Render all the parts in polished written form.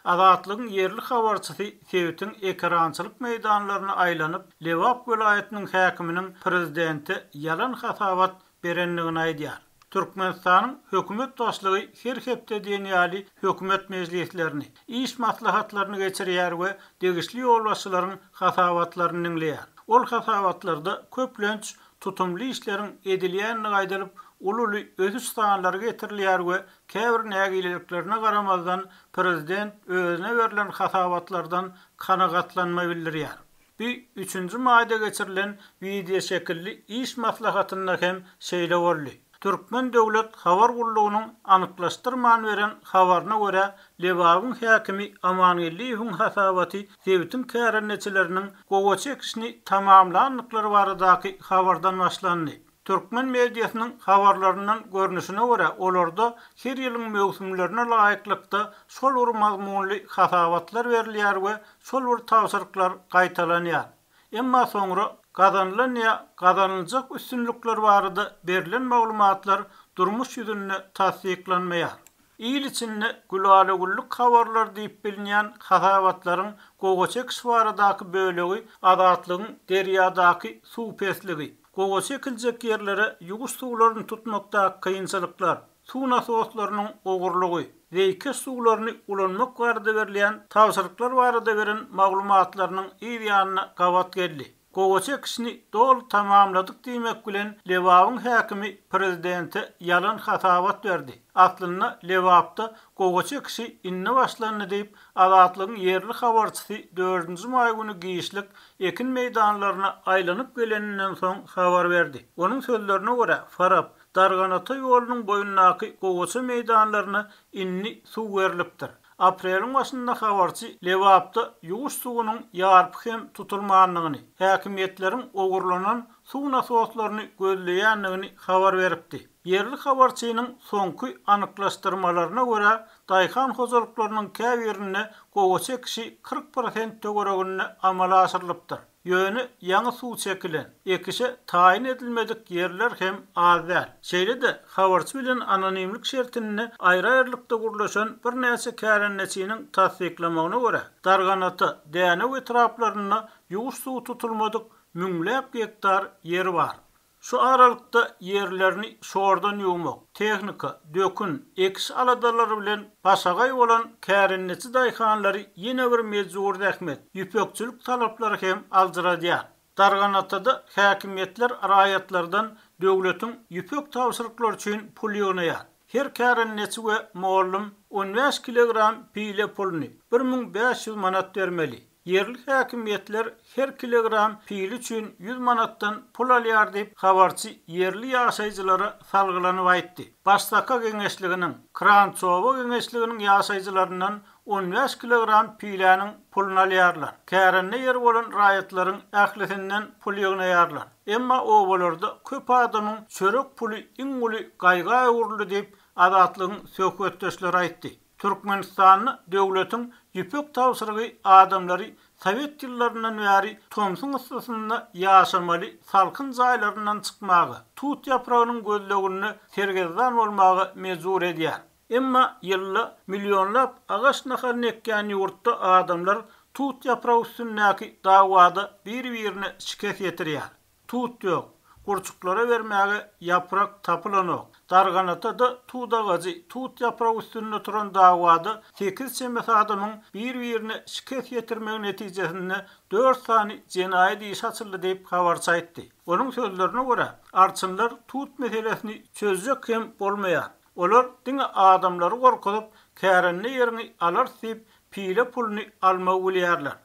Azatlygyň ýerli habarçysy sebitiň ekerançylyk meýdanlaryna aýlanyp, Lebap welaýatynyň häkiminiň prezidente ýalan hasabat berendigini aýdýar. Türkmenistanyň hökümet başlygy her hepde diýen ýaly hökümet mejlislerini, iş maslahatlaryny geçirýär we degişli ýolbaşçylaryň hasabatlaryny diňleýär. Ol hasabatlarda köplenç tutumly işleriň edilýändigi aýdylyp, uly-uly ösüş sanlary getirilýär we käbir nägileliklerine garamazdan, prezident özüne berlen hasabatlardan kanagatlanma bildirýär. Bu üçünji maýda geçirilen wideoşekilli iş maslahatynda hem şeýle boldy. Türkmen döwlet habar gullugynyň anyklaşdyrman beren habaryna görä, Lebabyň häkimi Amangeldiýewiň hasabaty sebitiň kärendeçileriniň gowaça ekişini tamamlandyklary baradaky habardan başlandy. Türkmen mediasynyň habarlaryndan görnüşine görä, olarda her ýylyň möwsümlerine laýyklykda şol bir mazmunly hasabatlar berilýär we şol bir tabşyryklar gaýtalanýar. Emma soňra gazanylan ýa gazanyljak üstünlikler barada berlen maglumatlar durmuş ýüzünde tassyklanmaýar. Il içinde gülala-güllük habarlar diýip bilinýän hasabatlaryň gowaça ekiş baradaky bölegi Azatlygyň derýadaky suw pesligi, gowaça ekiljek ýerlere ýuwuş suwlaryny tutmakdaky kynçylyklar, suw nasoslarynyň ogurlygy, zeýkeş suwlaryny ulanmak barada berilýän tabşyryklar barada beren maglumatlarynyň yz ýanyna gabat geldi. Gowaça ekişini doly tamamladyk diýmek bilen, Lebabyň häkimi prezidente ýalan hasabat berdi. Aslynda Lebapda gowaça ekişi indi başlandy diýip, Azatlygyň ýerli habarçysy dördünji maý güni giçlik ekin meýdanlaryna aýlanyp geleninden soň habar berdi. Onuň sözlerine görä, Farap, Darganata ýolunyň boýundaky gowaça meýdanlaryna indi suw berlipdir. Apreliň başynda habarçy Lebapda ýuwuş suwunyň ýarpy hem tutulmandygyny, häkimiýetleriň ogurlanan suw nasoslaryny gözleýändigini habar beripdi. Ýerli habarçynyň soňky anyklaşdyrmalaryna görä, daýhan hojalyklarynyň käbirinde gowaça ekişi 40 prosent töwereginde amala aşyrylypdyr. Ýöne ýaňy suw çekilen, ekişe taýyn edilmedik ýerler hem az däl. Şeýle-de, habarçy bilen anonimlik şertinde aýry-aýrylykda gürleşen birnäçe kärendeçiniň tassyklamagyna görä, Darganata, Dänew etraplarynda ýuwuş suwy tutulmadyk müňläp gektar ýer bar. Şu aralykda ýerlerini şordan ýuwmak, tehnika, dökün, ekiş aladalary bilen başagaý bolan kärendeçi daýhanlary ýene bir mejbury zähmet, ýüpekçilik talaplary hem aljyradýar. Darganatada häkimiýetler raýatlardan döwletiň ýüpek tabşyryklary üçin pul ýygnaýar. Her kärendeçi we mollum 15 kilogram pile puluny, 1500 manat bermeli. Ýerli häkimiýetler her kilogram pile üçin 100 manatdan pul alýar diýip, habarçy ýerli ýaşaýjylara salgylanyp aýtdy. Başsaka geňeşliginiň, Krançowa geňeşliginiň ýaşaýjylaryndan 15 kilogram piläniň puluny alýarlar. Kärende ýeri bolan raýatlaryň ählisinden pul ýygnaýarlar. Emma obalarda köp adamyň çörek puly iň uly gaýga öwrüldi diýip, Azatlygyň söhbetdeşleri aýtdy. Türkmenistanda döwletiň ýüpek tabşyrygy adamlary sowet ýyllaryndan bäri tomsuň yssysynda ýaşamaly salkyn jaýlaryndan çykmaga, tut ýapragynyň gözleginde sergezdan bolmaga mejbur edýär. Emma ýylda millionlap agaç nahalyny ekýän ýurtda adamlar tut ýapragy üstündäki dawada bir-birine şikes ýetirýär. Tut ýok. Gurçuklara bermäge ýaprak tapylanok. Darganata-da tut agajy, tut ýapragy üstünde turan dawada sekiz çemesi adamyň bir-birine şikes ýetirmegi netijesinde dört sany jenaýat işi açyldy diýip, habarçy aýtdy. Onuň sözlerine görä, arçynlar tut meselesini çözjek hem bolmaýar. Olar diňe adamlary gorkuzyp, kärende ýeriňi alarys diýip, pile puluny almagy bilýärler.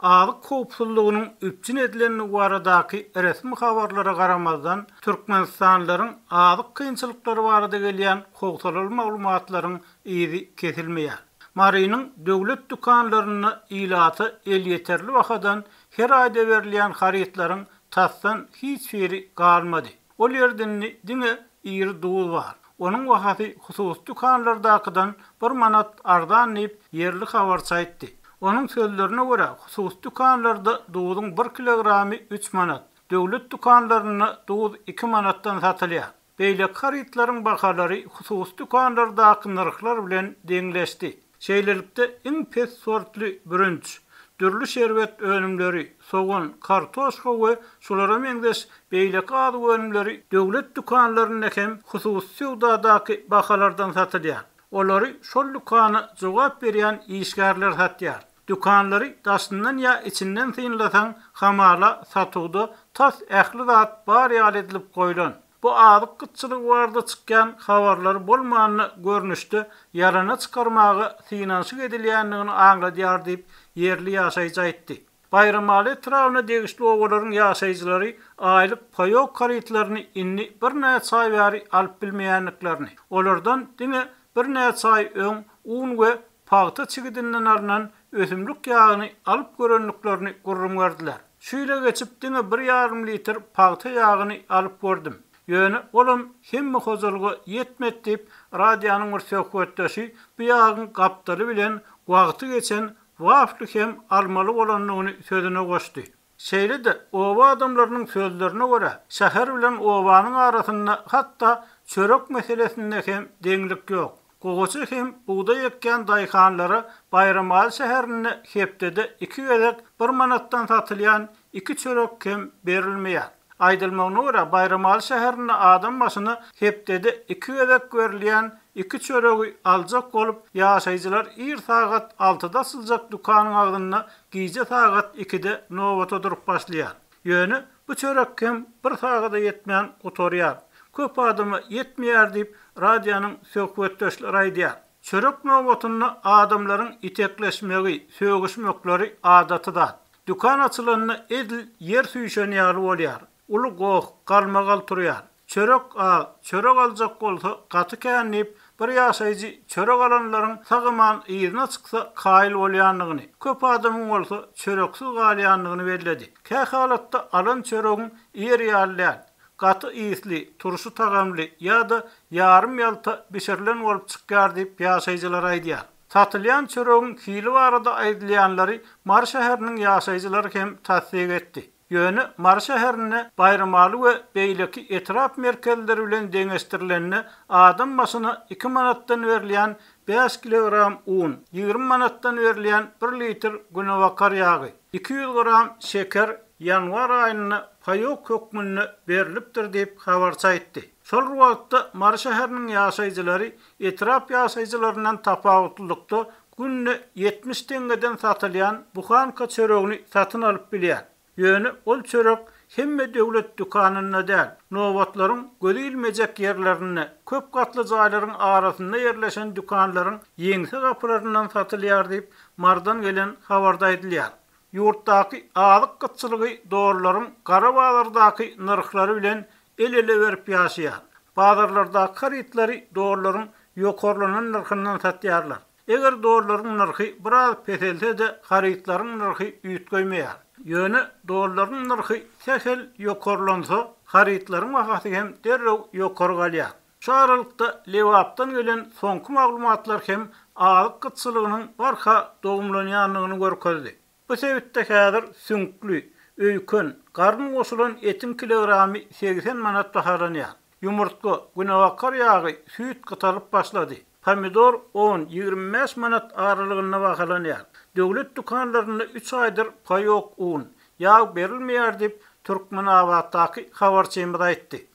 Azyk howpsuzlygynyň üpjün edilendigi baradaky resmi habarlara garamazdan, türkmenistanlylaryň azyk kynçylyklary barada gelýän howsalaly maglumatlaryň yzy kesilmeýär. Marynyň döwlet dükanlarynda ilata elýeterli bahadan her aýda berilýän harytlaryň tasdan hiç biri galmady. Ol ýerde indi diňe iri duz bar. Onuň bahasy hususy dükanlardakydan bir manat arzan diýip, ýerli habarçy aýtdy. Onuň sözlerine görä, hususy dükanlarda duzuň bir kilogramy üç manat, döwlet dükanlarynda duz iki manatdan satylýar. Beýleki harytlaryň bahalary hususy dükanlardaky nyrhlar bilen deňleşdi. Şeýlelikde, iň pes sortly bürünç, dürli şerbet önümleri, sogan, kartoşka we şulara meňzeş beýleki azyk önümleri döwlet dükanlarynda hem hususy söwdadaky bahalardan satylýar. Olary şol dükana jogap berýän işgärler satýar. Dükanlary daşyndan ýa içinden synlasaň, hamala satuwda tas ähli zat bar ýaly edilip goýlan. Bu azyk gytçylygy barada çykýan habarlary bolmanda görnüşde ýalana çykarmaga synanyşyk edilýändigini aňladýar diýip, ýerli ýaşaýjy aýtdy. Baýramaly etrabyna degişli obalaryň ýaşaýjylary aýlyk paýok harytlaryny indi birnäçe aý bäri alyp bilmeýändiklerini, olardan diňe birnäçe aý öň un we pagta çigidinden alnan ösümlik ýagyny alyp görendiklerini gürrüň berdiler. Şu ýyla geçip diňe bir ýarym litr pagta ýagyny alyp gördüm. Ýöne olam hemme hojalyga ýetmedi diýip, radionyň bir söhbetdeşi bu ýagyň gapdaly bilen wagty geçen wafli hem almaly bolandygyny sözüne goşdy. Şeýle-de, oba adamlarynyň sözlerine görä, şäher bilen obanyň arasynda hatda çörek meselesinde hem deňlik ýok. Gowaça hem bugdaý ekýän daýhanlara Baýramaly şäherinde hepdede iki gezek bir manatdan satylýan iki çörek hem berilmeýär. Aýdylmagyna görä, Baýramaly şäherinde adam başyna hepdede iki gezek berilýän iki çöregi aljak bolup, ýaşaýjylar ir sagat altyda açyljak dükanyň agzynda gije sagat ikide nobata durup başlaýar. Ýöne bu çörek hem bir sagada ýetmän gutarýar. Köp adama ýetmeýär diýip, radionyň söhbetdeşleri aýdýar. Çörek nobatynda adamlaryň itekleşmegi, sögüşmekleri adaty zat. Dükan açylanda edil ýer süýşen ýaly bolýar. Uly goh, galmagal turýar. Çörek az, çörek aljak bolsa gaty kän diýip, bir ýaşaýjy çörek alanlaryň sag-aman yzyna çyksa kaýyl bolýandygyny, köp adamyň bolsa çöreksiz galýandygyny belledi. Kähalatda alan çöregiň iýer ýaly däl, gaty ysly, turşy tagamly ýa-da ýarym-ýalta bişirilen bolup çykýar diýip, ýaşaýjylar aýdýar. Satylýan çöregiň hili barada aýdylýanlary Mary şäheriniň ýaşaýjylary hem tassyk etdi. Ýöne Mary şäherinde Baýramaly we beýleki etrap merkezleri bilen deňeşdirilende adam başyna iki manatdan berilýän bäş kilogram un, 20 manatdan berilýän bir litr günebakar ýagy, 200 gram şeker ýanwar aýynda paýok hökmünde berlipdir diýip, habarçy aýtdy. Şol bir wagtda, Mary şäheriniň ýaşaýjylary etrap ýaşaýjylaryndan tapawutlylykda günde 70 teňňeden satylýan buhanka çöregini satyn alyp bilýär. Ýöne ol çörek hemme döwlet dükanynda däl, nobatlaryň gözi ilmejek ýerlerinde, köp gatly jaýlaryň arasynda ýerleşen dükanlaryň ýeňse gapylaryndan satylýar diýip, Marydan gelen habarda aýdylýar. Ýurtdaky azyk gytçylygy dollaryň gara bazardaky nyrhlary bilen el-ele berip ýaşaýar. Bazarlardaky harytlary dollaryň ýokarlanan nyrhyndan satýarlar. Eger dollaryň nyrhy biraz peselse-de, harytlaryň nyrhy üýtgeýmeýär. Ýöne dollaryň nyrhy sähel ýokarlansa, harytlaryň bahasy hem derrew ýokary galýar. Şu aralykda, Lebapdan gelen soňky maglumatlar hem azyk gytçylygynyň barha dogumlanýandygyny görkezdi. Bu sebitde häzir süňkli, öýken, garyn goşulan etiň kilogramy 80 manat bahalanýar. Ýumurtga, günebakar ýagy, süýt gytalyp başlady. Pomidor on, 25 manat aralygynda bahalanýar. Döwlet dükanlarynda üç aýdyr paýok un, ýag berilmeýär diýip, Türkmenabatdaky habarçymyz aýtdy.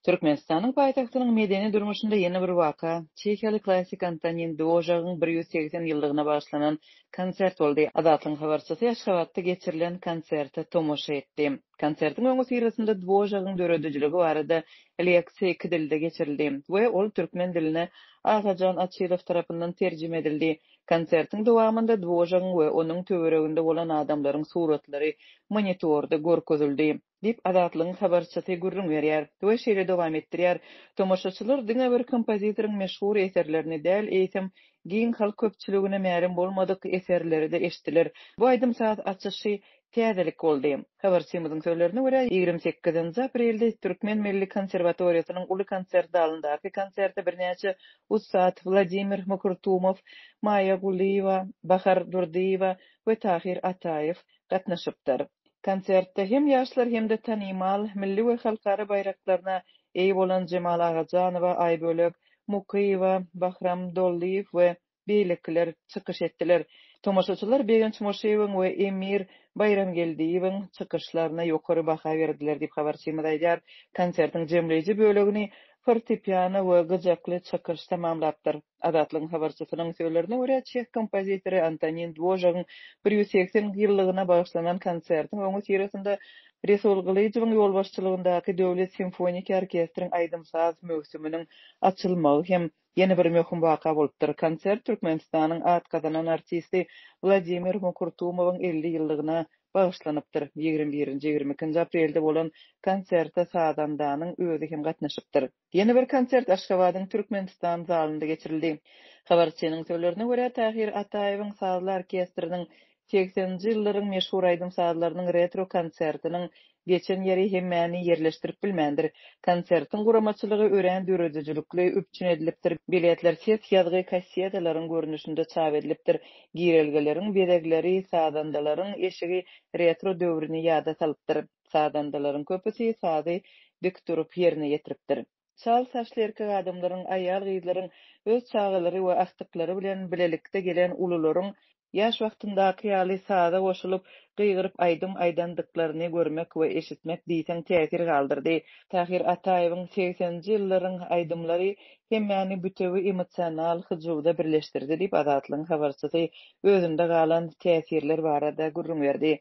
Türkmenistanyň paýtagtynyň medeni durmuşynda ýene bir waka, çehiýaly klassyk Antonin Dwožagyň 180 ýyllygyna bagyşlanan konsert boldy. Azatlygyň habarçysy Aşgabatda geçirilen konserte tomaşa etdi. Konsertiň öňüsyrasynda Dwožagyň döredijiligi barada leksiýa iki dilde geçirildi we ol türkmen diline Agajan Açylow tarapyndan terjime edildi. Konsertiň dowamynda Dwožagyň we onuň töwereginde bolan adamlaryň suratlary monitorda görkezildi, diýip, Azatlygyň habarçysy gürrüň berýär we şeýle dowam etdirýär, Tomaşaçylar diňe bir kompozitoryň meşhur eserlerini däl, eýsem, giň halk köpçüligine mälim bolmadyk eserleri-de eşitdiler. Bu aýdym-saz açyşy täzelik boldy. Habarçymyzyň sözlerine görä, 28 nji aprelde Türkmen milli konserwatoriýasynyň uly konsert zalyndaky konserte birnäçe ussat Wladimir Mukurtumow, Maýa Gulyýewa, Bahar Durdyýewa we Tahyr Ataýew gatnaşypdyr. Konsertde hem ýaşlar hem-de tanymal milli we halkara baýraklaryna eýe bolan Jemal Agajanowa, Aýbölek Mukyýewa, Bahram Dollyýew we beýlekiler çykyş etdiler. Tomaşaçylar Begenç Moşyýewiň we Emir Baýramgeldiýewiň çykyşlaryna ýokary baha berdiler diýip habarçymyz aýdýar. Konsertiň jemleýji bölegini fortepiano we gyjakly çykyş tamamlapdyr. Azatlygyň habarçysynyň sözlerine görä, çeh kompozitory Antonin Dwožagyň 180 ýyllygyna bagyşlanan konsertiň öňüsyrasynda Resul Gylyjowyň ýolbaşçylygyndaky Döwlet simfoniki orkestriň aýdym-saz möwsüminiň açylmagy hem Ýene bir möhüm waka bolupdyr. Konsert Türkmenistanyň at gazanan artisti Wladimir Mukurtumowyň 50 ýyllygyna bagyşlanypdyr. Ýigrimi birinji, ýigrimi ikinji aprelde bolan konserte sazandanyň özi hem gatnaşypdyr. Ýene bir konsert Aşgabadyň Türkmenistan zalynda geçirildi. Habarçynyň sözlerine görä, Tahyr Ataýewiň sazly orkestriniň Segseninji ýyllaryň meşhur aýdym-sazlarynyň retro konsertiniň geçen ýeri hemmäni ýerleşdirip bilmändir. Konsertiň guramaçylygy örän döredijilikli üpjün edilipdir, biletler ses ýazgy kassetalaryň görnüşinde çap edilipdir, girelgeleriň bezegleri, sazandalaryň eşigi retro döwrüni ýada salypdyr. Sazandalaryň köpüsi sazy dik durup ýerine ýetiripdir. Çal saçly erkek adamlaryň, aýal-gyzlaryň, öz çagalary we agtyklary bilen bilelikde gelen ulularyň ýaş wagtyndaky ýaly saza goşulyp, gygyryp aýdym aýdandyklaryny görmek we eşitmek diýseň täsir galdyrdy. Tahyr Ataýewiň segseninji ýyllaryň aýdymlary hemmäni bütewi emosional hyjuwda birleşdirdi diýip, Azatlygyň habarçysy özünde galan täsirler barada gürrüň berdi.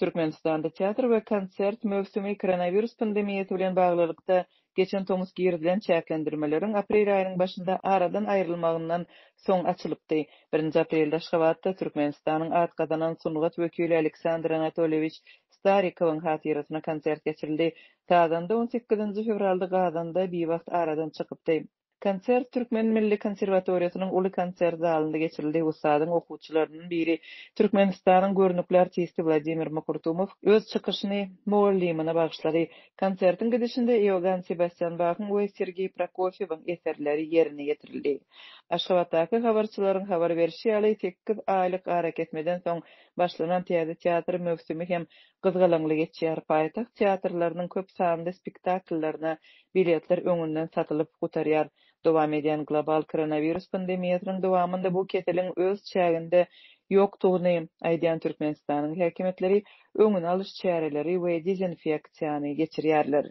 Türkmenistanda teatr we konsert möwsümi koronawirus pandemiýasy bilen baglylykda Geçen tomus girizilen çäklendirmeleriň aprel aýynyň başynda aradan aýrylmagyndan soň açylypdy. Birinji aprelde Aşgabatda Türkmenistanyň at gazanan sungat wekili Aleksandr Anatolýewiç Starikowyň hatyrasyna konsert geçirildi. Sazanda on sekizinji fewralda Gazanda biwagt aradan çykypdy. Konsert Türkmen milli konserwatoriýasynyň uly konsert zalynda geçirildi. Ussadyň okuwçylarynyň biri, Türkmenistanyň görnükli artisti Wladimir Mukurtumow öz çykyşyny mugallymyna bagyşlady. Konsertiň gidişinde Iogann Sebastýan Bahyň we Sergeý Prokofýewiň eserleri ýerine ýetirildi. Aşgabatdaky habarçylaryň habar berşi ýaly, sekiz aýlyk arakesmeden soň başlanan täze teatr möwsümi hem gyzgalaňly geçýär. Paýtagt teatrlarynyň köp sanly spektakllaryna biletler öňünden satylyp gutarýar. Dowam edýän global koronawirus pandemiýasynyň dowamynda bu keseliň öz çäginde ýokdugyny aýdýan Türkmenistanyň häkimiýetleri öňüni alyş çäreleri we dezinfeksiýany geçirýärler.